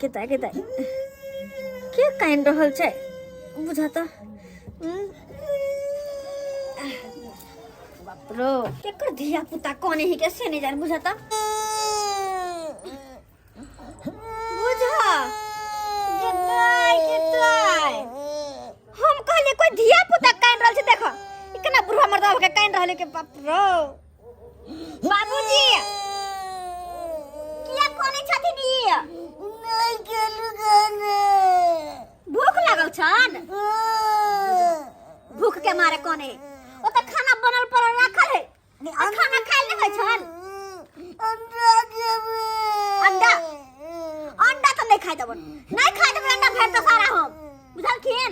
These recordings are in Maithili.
केता केता के कानि रहल छै बुझाता। बाप रो, केकर धिया पुता कोने ही के से नहीं जान बुझाता। बुझा गेताय गेताय, हम कहले कोई धिया पुता कान रहल छै, देखो इतना बुढ़वा मर्दा के कान रहल के। बाप रो, बाबूजी किया कोने छथिन ई? नहीं खेलू गाने। भूख लागल छन, भूख के मारे कोने। ओ त खाना बनल पर राखल है, आ खाना खाइल नहीं होइ छन? अंडा देबे। अंडा? अंडा तो नहीं खाई देबन, नहीं खाई देबन अंडा भेट तो सारा हम बुझलखिन।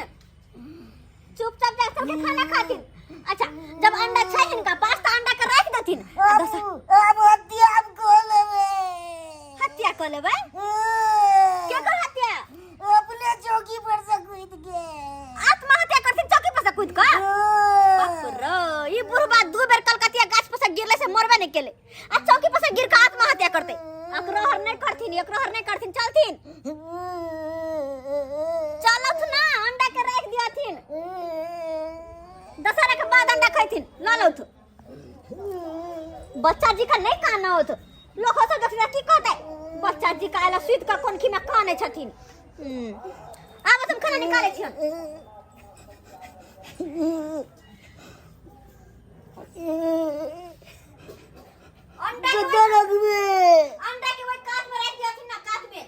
चुपचाप जा सबके खाना खाथिन। अच्छा, जब अंडा छै हिनका पास त अंडा के राख देथिन आ अब हत्या कऽ लेबै। हत्या कऽ लेबै? केकर हत्या? अपने चौकी पर से कूद के आत्महत्या करथिन चौकी पर से कूद कऽ? बाप रो, ई बुढ़बा दू बेर कलकतिया गाछ पर से गिरले से मरबे नहीं केले, आ चौकी पर से गिर के आत्महत्या करते। अकरोहर नहीं करथिन, अकरोहर नहीं करथिन। चलथिन, चलत ना, अंडा के राख दियथिन, दशहरा के बाद अंडा खैथिन। ल लौथ, बच्चा जी का नहीं कानौथ। लोग सब देखते की कहते, बच्चा जी का आला सुति के कोनखी में काने छथिन। आब हम खाना निकाले छियन। अंडा के कतऽ रखबै? अंडा के वही कात में राख दियथिन ना, कात में।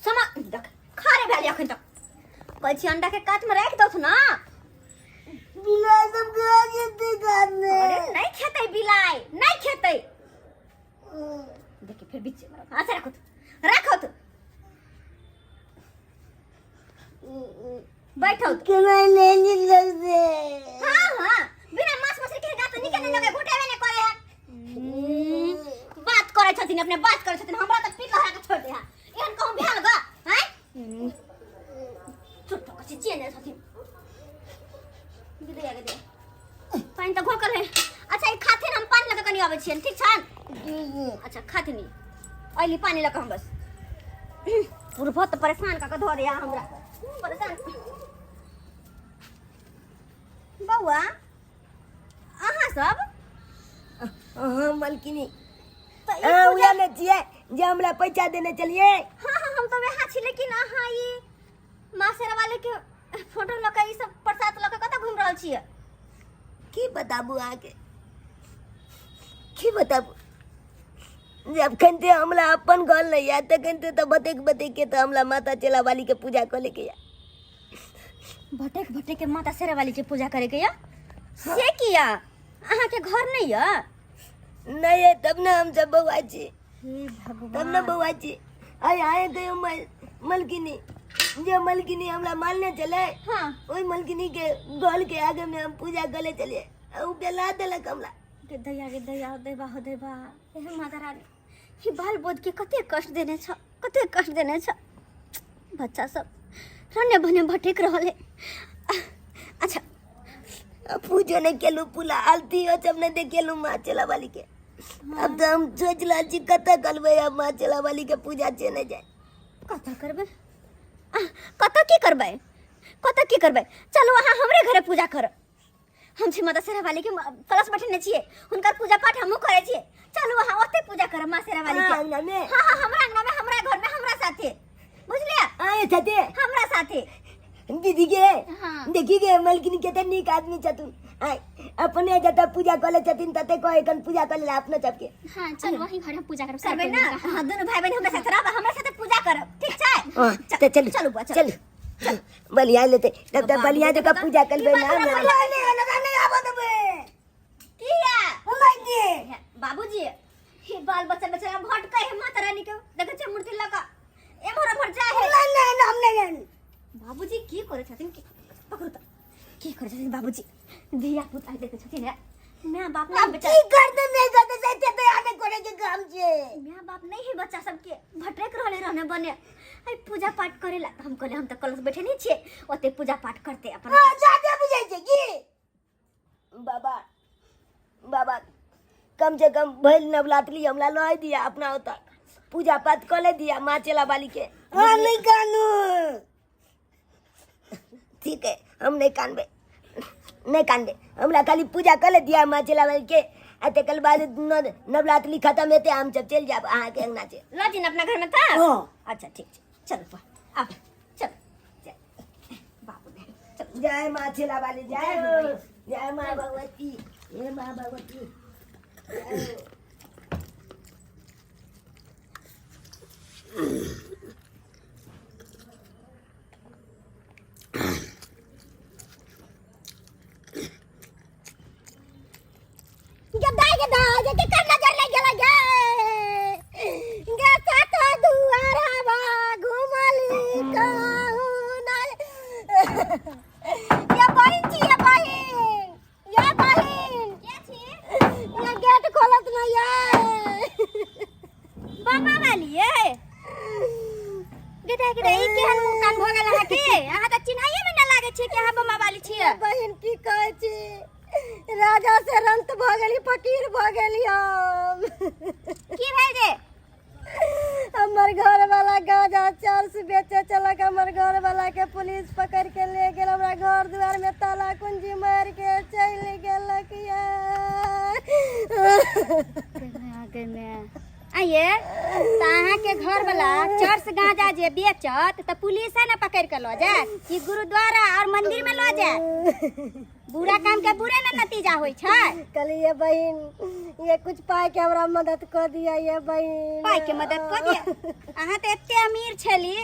समा देख खारे भेल अखन तक। कहै छी अंडा के कात में राख दौथ ना। बिलाइ सब खा जेतै कात में। अरे नहीं खेतै बिलाइ, नहीं खेतै। देखी फिर बीच में रखो। अच्छा, रखो तू, रखो तू, बैठो तू। केना नहि नीक लगतै? हाँ हाँ, बिना मांस मछली के गात निके नहीं लगे, घोटेबे नहीं करे है। बात करे छथिन, अपने बात करे छथिन, हमरा त पीट लहरा के छोड़ दे है। एहन कहूं भेल ग हैं चुप तो कछि चेने छथिन। दे दे पानि तऽ घोकल है। अच्छा, ई खाथिन, हम पानि लऽ कऽ कनि अबै छियनि, ठीक छनि? अच्छा, खाथिन ई, अइली पानि लऽ कऽ हम बस। बुढ़बो तऽ परेशान कऽ कऽ धऽ दैया हमरा, परेशान। बौआ, अहाँ सब अहाँ मलकिनी तऽ ई अहाँ पूजा उएह ने छियै जे हमरा पैसा देने छलियै? हाँ हाँ, हम तऽ वएह छी, लेकिन अहाँ ई माँ शेरावाली के फोटो लऽ कऽ, ई सब प्रसाद लऽ कऽ कतऽ घुमि रहल छियै? की बताबू अहाँके, की बताबू। जब ते हमरा अपन घर नहीं है तखन ते तऽ बतेक बतेक के तऽ हमरा माता चेला वाली के पूजा कऽ लेके या। भटक भटक के माता शेरावाली के पूजा करे के या? से किया, अहाँ के घर नहीं या? नहीं है तब ना हम सब बउआ छी। हे भगवान। तब ना बउआ छी। आय आए गयो मलकिनी, जे मलकिनी हमरा मानने चले। ओहि मलकिनी के घर के आगे में हम पूजा करे चलिए, उ बेला देलक हमरा। गे दैया, गे दैया, देबा हो देबा। हे माता रानी, ई बाल बोध के कते कष्ट देने छ, कते कष्ट देने छ। बच्चा सब रने बने भटक रहल है। अच्छा। पूजो नहीं केलू, पूला आलती हो सब नहीं देखेलू माँ चला वाली के। अब तो हम सोच रहल छी कतऽ करबै अब माँ चला वाली के पूजा से नहीं जाए। कतऽ करबै? कतऽ की करबै, कतऽ की करबै? चलू, अहाँ हमरे घरे पूजा करब। हम छी माता शेरा वाली के कलश बैठने छियै, हुनकर पूजा पाठ हमहूँ करै छियै। चलू, अहाँ ओते पूजा करब माँ शेरा वाली के। अंगना में? हाँ हाँ, हमरा अंगना में, हमरा घर में, हमरा साथे, बुझलियै? आए साथे? हमरा साथे। दीदी के। हाँ। देखी गे मलकिनी, कते नीक आदमी छथुन। आय अपने जतऽ पूजा कऽ लै छथिन तते कहे कन पूजा कऽ ले अपनो सबके। हाँ, चल, वही घर हम पूजा करब। करबै ना? हाँ, दुनू भाई बहन हमरा साथे रहब, हमरा साथे पूजा करब, ठीक छै? हाँ, तऽ चलू। चलू बुआ, चलू। चलू, बलिया लेते तब तऽ बलिया जकाँ पूजा करबै ना। किया बाबूजी, हे बाल बच्चा बेचारा भटकै है, माता रानी के देखै छै मूर्ति लऽ कऽ एम्हर ओम्हर जाइ है। बाबूजी की करै छथिन? की पकड़ू तऽ, की करै छथिन बाबूजी? धिया पुता देखै छथिन हे, माय बाप नहीं बेचारा। माय बाप नहीं है, बच्चा सबके भटक रहले रहने बने। आई पूजा पाठ करे ला हम कहले, हम तऽ कलश बैठे नहीं छियै, ओते पूजा पाठ करते अपन। बाबा, बाबा, कम से कम भरि नवरात्रि हमरा लऽ दिया अपना ओतऽ। पूजा पाठ कऽ ले दिया माँ चेला वाली के। हाँ नहीं कानू। ठीक है, हम नहीं कानबे, नहीं कानबे, हमरा खाली पूजा कर ले दिया माँ चेला वाली के, आ तकर बाद नवरात्रि खत्म हेतै, हम सब चलि जायब अहाँके अंगना से। लऽ जिन अपना घर में था। हाँ। अच्छा ठीक छै, चलू पा आब चलू, जय बाबू ने चलू। जय माँ चेला वाली, जय हो, जय माँ भगवती, जय माँ भगवती, जय हो। जब दाई के दा जे के कर नजर लग गेल गे गे सात दुआरा घुमली कहू ना ये बहिन छी, ये बहिन, ये बहिन के छी? ये गेट खोलत ना ये बाबा वाली ये गेटा गेटा ई केहन मुंह कान भऽ गेल अहाँके? अहाँ तऽ चिन्हाइए मे नहि लागै छियै कि अहाँ बमा वाली छियै। बहिन की कहै छी, राजा से रंत भऽ गेली, फकीर भऽ गेली हम। की भेल जे? हमर घर वाला गांजा चर्च बेचे चलक, हमर घर वाला के पुलिस पकड़ के ले गेल, हमरा घर दुआर में ताला कुंजी मार के चलि गेलक ये। आइए तऽ अहाँके घर वाला चर्च गांजा जे बेचत तऽ पुलिस है ने पकड़ के लऽ जायत कि गुरुद्वारा और मंदिर में लऽ जायत? बुरा काम के बुरे ने नतीजा होइ छै। कहलिए बहिन, ये कुछ पाई के हमरा मदद कर दिया ये बहिन। पाई के मदद कऽ दिया? अहाँ तऽ एते अमीर छली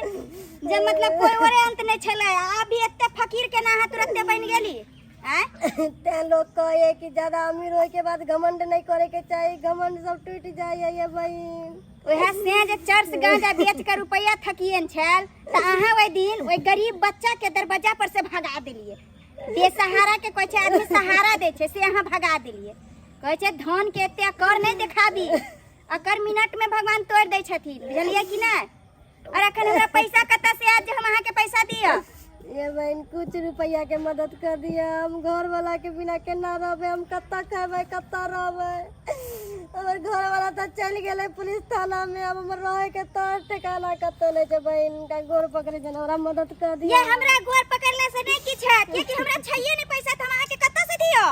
जे मतलब कोई ओरे अंत नहि छलै, आब भी एते फकीर के ना अहाँ तुरंते बनि गेली आँय? तें लोग कहे कि ज्यादा अमीर होए के बाद घमंड नहीं करे के चाही, घमंड सब टूट जाए ये बहिन। वएह से जे चर्च गांजा बेच के रुपया थकियन छल तऽ अहाँ ओहि दिन ओहि गरीब बच्चा के दरवाजा पर से भगा देलिए। बेसहारा के कहै छै आदमी सहारा दै छै, से अहाँ भगा देलिए। कहै छै धन के एते कर नहि देखाबी, अकर मिनट में भगवान तोड़ि दै छथिन, बुझलियै कि नहि? और अखन हमरा पैसा कतऽ से आयत जे हम अहाँके पैसा दिअ? ये बहन, कुछ रुपया के मदद कर दिया, हम घर वाला के बिना केना रहबे? हम कत्ता खेबै, कत्ता रहबै? हमर घर वाला तो चल गेलै पुलिस थाना में, अब हमर रहे के तौर ठिकाना कतौ नहीं छै। बहन का गोर पकड़े छै, हमरा मदद कर दिया। ये हमरा गोर पकड़ला से नहीं किछु हैत, कियाकि हमरा छैये नहीं पैसा, तऽ हम अहाँके कतऽ से दिअ?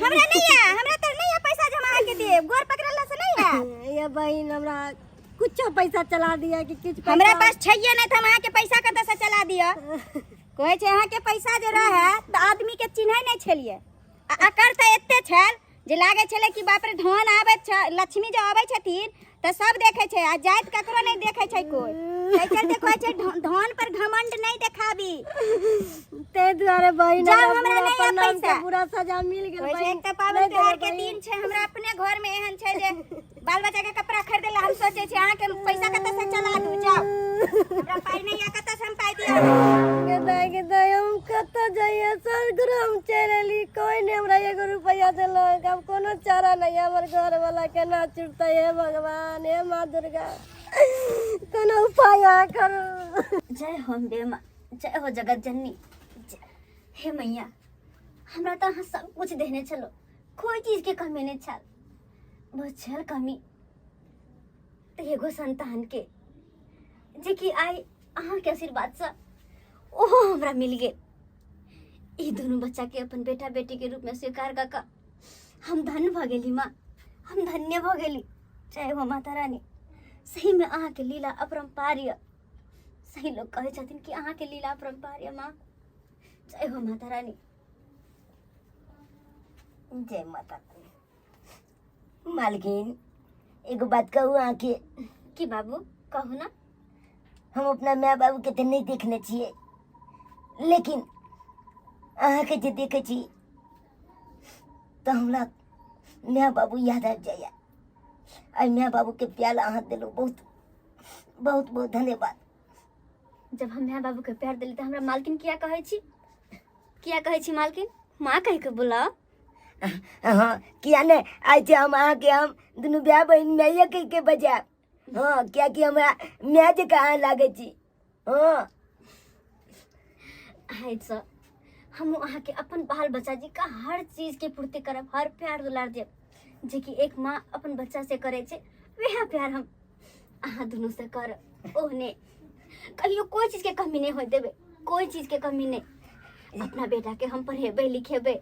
हमरा नहीं है, हमरा तऽ नहीं है पैसा जे हम अहाँके देब, गोर पकड़ला से नहीं है। ये बहन, हमरा कुछो पैसा चला दिया कि किछु पैसा हमरा पास छैये नहीं तऽ हम अहाँके पैसा कतऽ से चला दिअ? कहै छै अहाँके पैसा जे रहै तऽ आदमी के चिन्है नहि छलियै, आ अकर तऽ एते छल जे लागै छलै कि बाप रे धन आबै छ, लक्ष्मी जे आबै छथिन तऽ सब देखै छै आ जाइत ककरो नहि देखै छै कोइ। एहि चलते कहै छै धन पर घमंड नहि देखाबी। ताहि दुआरे बहिन, जाउ, हमरा हमरा बुरा नहि है प्रणाम के पैसा। बुरा सजा मिल गेल। कहै छै बहिन एक तऽ पाबनि नहि त्योहार देबै के बहिन। दिन छै, हमरा अपने घर में एहन छै जे बाल बच्चा के कपड़ा खरीदे ला हम सोचे छी अहाँके पैसा कतऽ से चला दू। जाउ, हमरा पाइ नहि है, कतऽ से हम पाइ दिअ? गे दाइ, गे दाइ, हम कतऽ जाइए? सर हम चलि एली, कोइ नहि हमरा एगो रुपैआ देलक। आब कोनो चारा नहि है, हमर घरवला केना छुटतै? हे भगवान, हे माँ दुर्गा, कोनो उपाय अहाँ करू। जय हो अम्बे माँ, जय हो जगत जननी, हे मैया, हमरा तऽ अहाँ सब कुछ देने छलो, कोई चीज के कमी नहीं छल, बस छल कमी तऽ एगो संतान के, जे कि आइ अहाँके आशीर्वादसँ ओहो हमरा मिल गेल। ई दुनू बच्चा के अपन बेटा बेटी के रूप में स्वीकार कऽ कऽ हम धन्य भऽ गेली माँ, हम धन्य भऽ गेली। जय हो माता रानी। सही में अहाँके लीला अपरम्पार यऽ, सही लोग कहै छथिन कि अहाँके लीला अपरम्पार यऽ माँ। जय हो माता रानी। जय माता रानी। मालकिन, एगो बात कहू अहाँके? की बाबू, कहू ना। हम अपना माय बाबू के तऽ नहि देखने छियै, लेकिन अहाँके जे देखै छी तऽ हमरा माय बाबू याद आबि जाइए। आइ माय बाबू के प्यार अहाँ देलहुँ, बहुत बहुत बहुत धन्यवाद। जब हम माय बाबू के प्यार देली तऽ हमरा मालकिन किया कहै छी? किया कहै छी मालकिन? माँ कहि के बुलाओ। हाँ, किया नहि, आइ छै हम अहाँके, हम दुनू भाय बहिन माइए कहि के बजायब। हाँ, कियाकि हमरा माय जकाँ अहाँ लागै छी। हाँ। आइसँ हम अहाँके अपन बाल बच्चा जी का हर चीज के पूर्ति करब, हर प्यार दुलार देब, जे कि एक माँ अपन बच्चा से करै छै, वएह प्यार हम अहाँ दुनू से कर ओहने कहियो कोई चीज के कमी नहीं होय देबै, कोई चीज के कमी नहीं। अपना बेटा के हम पढ़ेबै लिखेबै,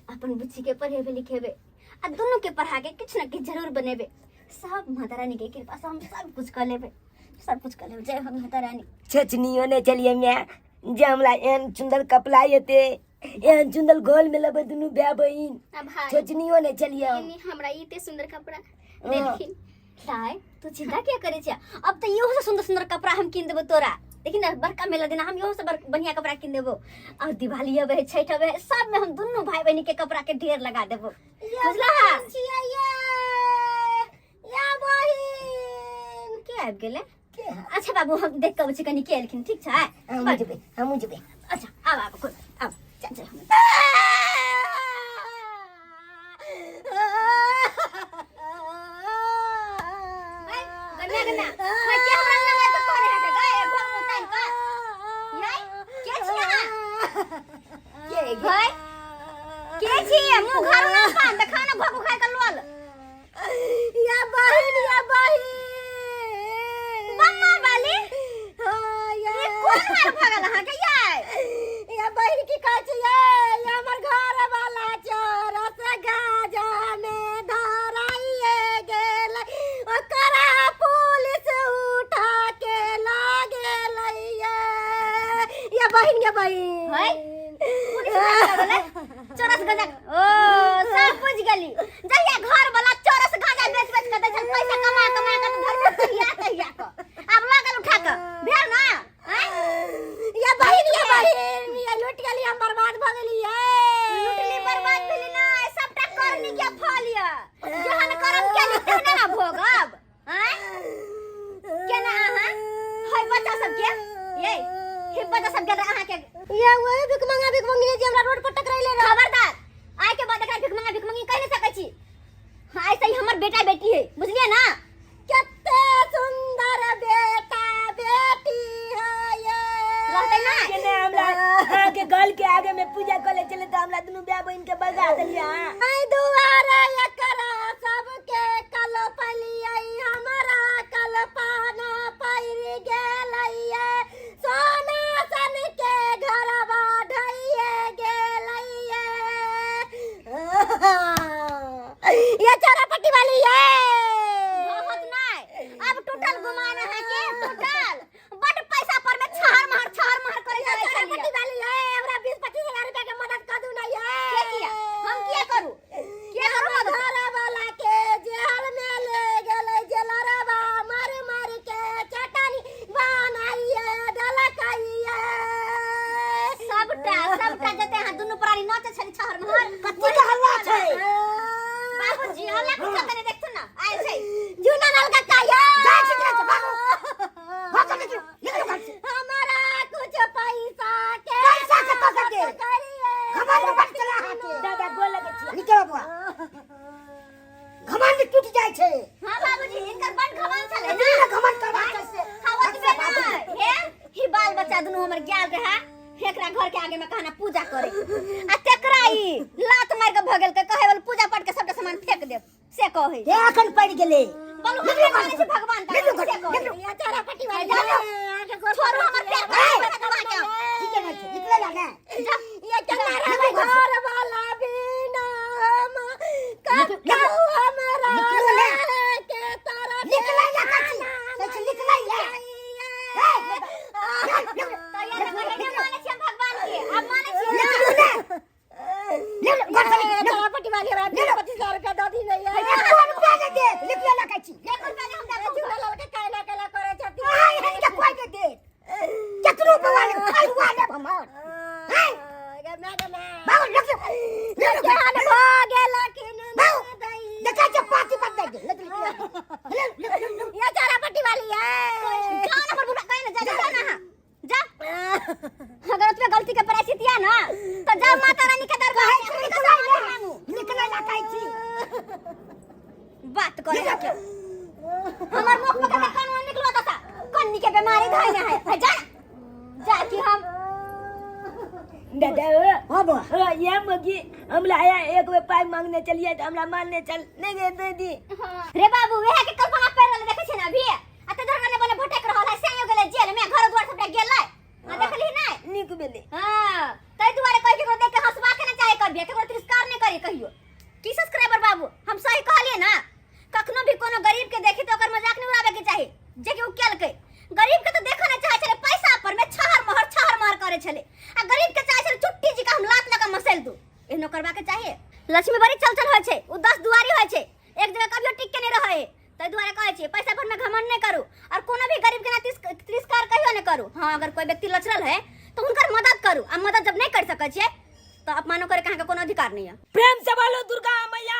अपन बुच्ची के पढ़ेबै लिखेबै आ दुनू के पढ़ा के किछु न किछु जरूर बनेबै। सब माता रानी के कृपा से हम सब कुछ कर लेबै, सब कुछ कर लेबै। जय हो माता रानी। सोचनियो नहीं चलिए मैं जे हमरा एहन सुंदर कपड़ा एते, एहन सुंदर गोल में लेबै दुनू भाय बहिन। आ भाई, सोचनियो नहीं चलिए हम। एनी हमरा इते सुंदर कपड़ा देलखिन। ताय तू चिंता क्या करे छे? अब तो इहो से सुंदर सुंदर कपड़ा हम किन देबो तोरा। देखी ना बड़का मेला दिना हम इहो से बढ़िया कपड़ा किन देबो। और दिवाली अबे है, छठ अबे है, सब में हम दुनू भाई बहिन के कपड़ा के ढेर लगा देबो, बुझला? या बहिन के आबि गेलै? के? अच्छा बाबू, हम देख के अबै छी कनी के एलखिन, ठीक छै? हमहूँ जेबै, हमहूँ जेबै। अच्छा आब आब कोइ आब चल चल हम। गन्ना गन्ना भाई के हमरा अंगना में तो कोने है गए भग उतान का नहीं के छी अहाँ? के भाई के छी? मुंह घर ना पान देखा ना भग उखाड़ के लोल। या बहिन, या बहिन बम्मा वाली। हाँ, या। ई कोन मार भगल अहाँ के यार? या बहिन की कहै छै ये, ये हमर घर वाला चोर से गाजा में धराइए गेल, ओकरा पुलिस उठा के ला गेलै ये। या बहिन, या बहिन। है? पुलिस उठा के ला गेलै? चोरस गाजा। ओ सब बुझ गेली। जहिया घर वाला चोरस गाजा बेच बेच के दै छल पैसा कमा कमा के घर में तहिया तहिया के आब लागल उठा के भेल ना? आँय? या बहिन, या बहिन, या लूट गेली, हम बर्बाद भ गेली ये। लुटली बर्बाद भेली ना, सबटा करनी के फल ये। जहन करम केली तेहने ना भोगब। आँय? केना अहाँ है बच्चा सबके ये हे बच्चा सबके अहाँ के या वही भिख मंगा भिख मंगी जे हमरा रोड पर टकराइले रहे। खबरदार, आइ के बाद एकरा भिख मंगा भिख मंगी कहि नहीं सकै छी। हाँ, ऐसे ही हमर बेटा बेटी है, बुझलिए ना? कते सुंदर बेटा बेटी है ये। रहते ना? केने हमरा अहाँ के गल के आगे में पूजा करे चले त हमरा दुनू भाय बहिन के बगा देलिए अहाँ। आई दुआरे एकरा सबके कलपलियै, हमरा कलपाना पड़ि गेलैये, सोना सन के घरवा ढैये गेलैये। ये चोरा पट्टी वाली ये। बहुत नहीं, अब टूटल गुमान अहाँ के, टूटल। बड पैसा पर में छहर महर छहर महर करे ये चलै चोरा छलियै। पट्टी वाली ये, हमरा 20-25 हजार रुपया के मदद कर दू ना ये। के किया? हम किया करू? किया करू मदद? घर वाला के जेल में ले गेलै, जेलरवा मार मार के चटनी बनाइए डलकाइए। सबटा सबटा जते अहाँ दुनू प्राणी नचै छली छहर महर। कथी के हल्ला छै? बाबूजी हल्ला कुछ कने देखथुन ना, आयल छै। जूना लाल काका ये। जाइ छी, जाइ छी, भागू। भागू, निकलू, निकलू घर से। हमारा कुछ पैसा के पैसा के तो मदद के। करिए। घमंड बड़ चला हाथे। दादा गोल लगे छी। निकलो बुआ। घमंड टूट जाइ छै। हां बाबूजी, इनकर बड़ घमंड छलै ना ना। घमंड करबा छै से। हां, ओतबे ना। हे, ही बाल बच्चा दुनू हमर गेल रहे, एकरा घर के आगे में कहना पूजा करे आ तेकरा ई लात मार के भगल के कहे वाला पूजा पाठ के सबटा सामान फेंक देब से कहे। हे अखन पड़ि गेलै। बोलू, हम मानै छी भगवान का, निकलू घर से से, कहे। निकलू। ये चोरा पट्टी वाली जा, जा। ये, आके गोर छोड़ू पर हमर पैर, पकड़ पैर दबा के। की केना छै? निकलै ला ने। जा। ये केना रहबै घर वाला बिना हम? निकलू, कतौ हमरा निकलू ने। रहे के तरफ निकलै ला काची। से छै, निकलै ला। हे, तो ये देखो, ये मानै छी हम भगवान के, आब मानै छी ना? निकलू ने। निकलू, घर से निकलू। चोरा पट्टी वाली हमरा 20-25 हजार रुपया दऽ दी ने ये। एको रुपया नहि देत, निकलै ला काची। एक रुपया नहि हम देबौ। चूड़ा लाल के काहे ना केला करै छथिन? आइ हन के कोइ नहि देत। केकरो बौआ ले, फलुआ लेब हमर। हे, गे my गे my. भागो, निकलू। निकलू घर केहन से। भऽ गेलखिन भागो। दैया। देखै छियै पाँच पाँच दै दे। निकलू, निकलू, निकलू, निकलू। ये चोरा पट्टी वाली ये। जाओ ना हमर बुढ़ा, कहीं ना जा, जा ना अहाँ। जा। अगर ओतबे गलती के प्रायश्चित या ना, तो जाओ माता रानी के दरबार में, हुनका से माफी मांगू। निकलै ला कहै छी। बात करे है के। हमर मुख पकड़ के कानून निकलो तसा। कन्नी के बीमारी धइने है। है जा। जा कि हम दादा ओ, हाँ बुआ। ओ, ये मुगी हमरा आया एक बेर पाइ मांगने चलिए त हमरा मानने चल नहीं गए दे दी। रे बाबू, वह के कल्पना पैर वाले देखे छे ना अभी? आ ते करू। हाँ, अगर कोई व्यक्ति लचरल है तो हुनकर मदद करू, आ मदद जब नहीं कर सकै छियै तो अपमानो करे के अहाँके कोनो अधिकार नहीं है। प्रेम से बोलो दुर्गा मैया